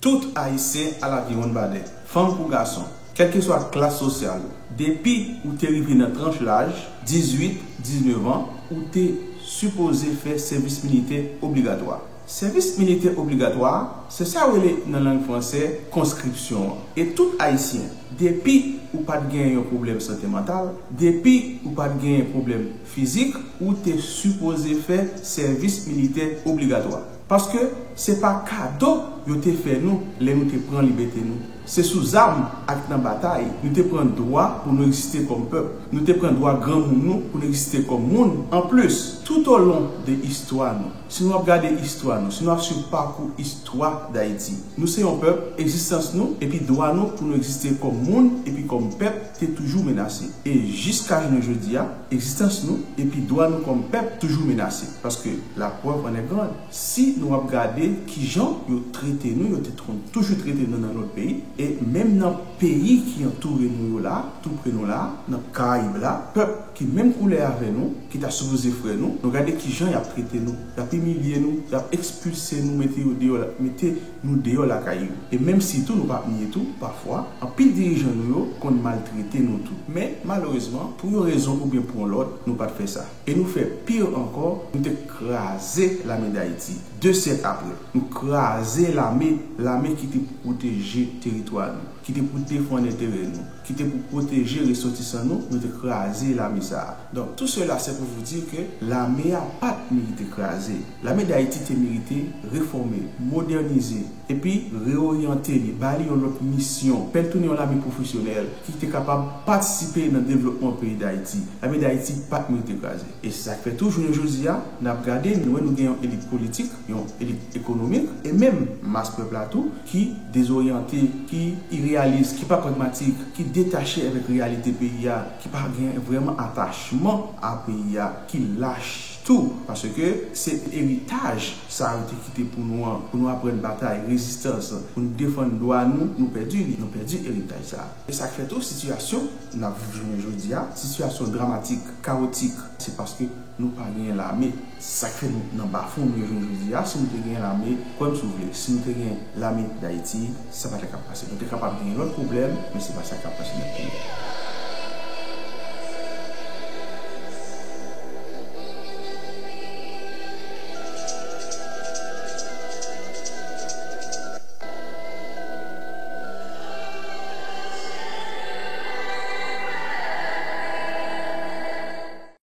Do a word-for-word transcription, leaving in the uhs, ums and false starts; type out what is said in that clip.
Tout Ayisyen alaviwonn badè, fanm kou gason, kèlkeswa klas sosyal ou, depi ou te rive nan tranch laj dizuit, diznèf an, ou te sipoze fè sèvis militè obligatwa. Sèvis militè obligatwa, se sa yo rele nan lang fransè konskripsyon an. E tout Ayisyen, depi ou pa t genyen yon pwoblèm sante mantal, depi ou pa t genyen pwoblèm fizik, ou te sipoze fè sèvis militè obligatwa. Paske se pa kado yo te fè nou lè nou te pran libète nou. Se sou zam ak nan batay nou te pran dwa pou nou egziste kòm pèp. Nou te pran dwa granmoun nou pou nou egziste kòm moun. Anplis, toutolon de istwa nou, si nou ap gade istwa nou, si nou ap swiv pakou istwa Dayiti, nou se yon pèp, egzistans nou epi dwa nou pou nou egziste kòm moun epi kòm pèp te toujou menase. E jiska jounen jodi a, egzistans nou epi dwa nou kòm pèp toujou menase. Paske la preuve en est grande. Si nou ap gade kijan yo trete nou, yo te tron-, toujou trete nou nan lòt peyi, e menm nan peyi ki antoure nou yo la, tou pre nou la, nan Karayib la, pèp ki menm koulè avè nou, ki ta sipoze frè nou, nou gade kijan y ap trete nou, y ap imilye nou, y ap ekspilse nou, mete yo deyò la, mete nou deyò lakay yo. E menm si tou nou p ap nye tou, pafwa, anpil dirijan nou yo konn maltrete nou tou. Men, malerezman, pou yon rezon oubyen pou yon lòt, nou pa t fè sa. E nou fè pi ankò, nou te kraze Lame Dayiti. De syèk apre, nou kraze lame, lame ki te pou pwoteje teritwa nou, ki te pou defann enterè nou, ki te pou pwoteje resòtisan nou, nou te kraze lame sa a. Donc, tout cela, c'est pour vous dire que lame a pa t merite kraze. Lame Dayiti te merite refòme, modènize, epi reoryante li, ba li yon lòt misyon, fè l tounen yon lame pwofesyonèl ki te kapab patisipe nan devlopman peyi Dayiti. Lame Dayiti pa t merite kraze. E se sa k fè tou, jounen jodi a, n ap gade, nou wè nou gen yon elit politik, yon elit ekonomik, e menm mas pèp la tou, ki dezoryante, ki ireyalis, ki pa pragmatik, ki detache avèk reyalite peyi a, ki pa gen vrèman atachman a peyi a, ki lach tou, paske se eritaj sa yo te kite pou nou an, pou nou aprann batay, rezistans, pou nou defann dwa nou, nou pèdi li, nou pèdi eritaj sa a. E sa k fè tou, sitiyasyon n ap viv jounen jodi a, sitiyasyon dramatik, kawotik, se paske nou pa genyen lame. Sa k fè nou nan bafon nou ye jounen jodi a. Si nou te genyen lame, kwè m si w vle, si nou te genyen lame Dayiti, sa pa t ap pase. Nou te kapab genyen lòt pwoblèm, men se pa sa k ap pase nan peyi a.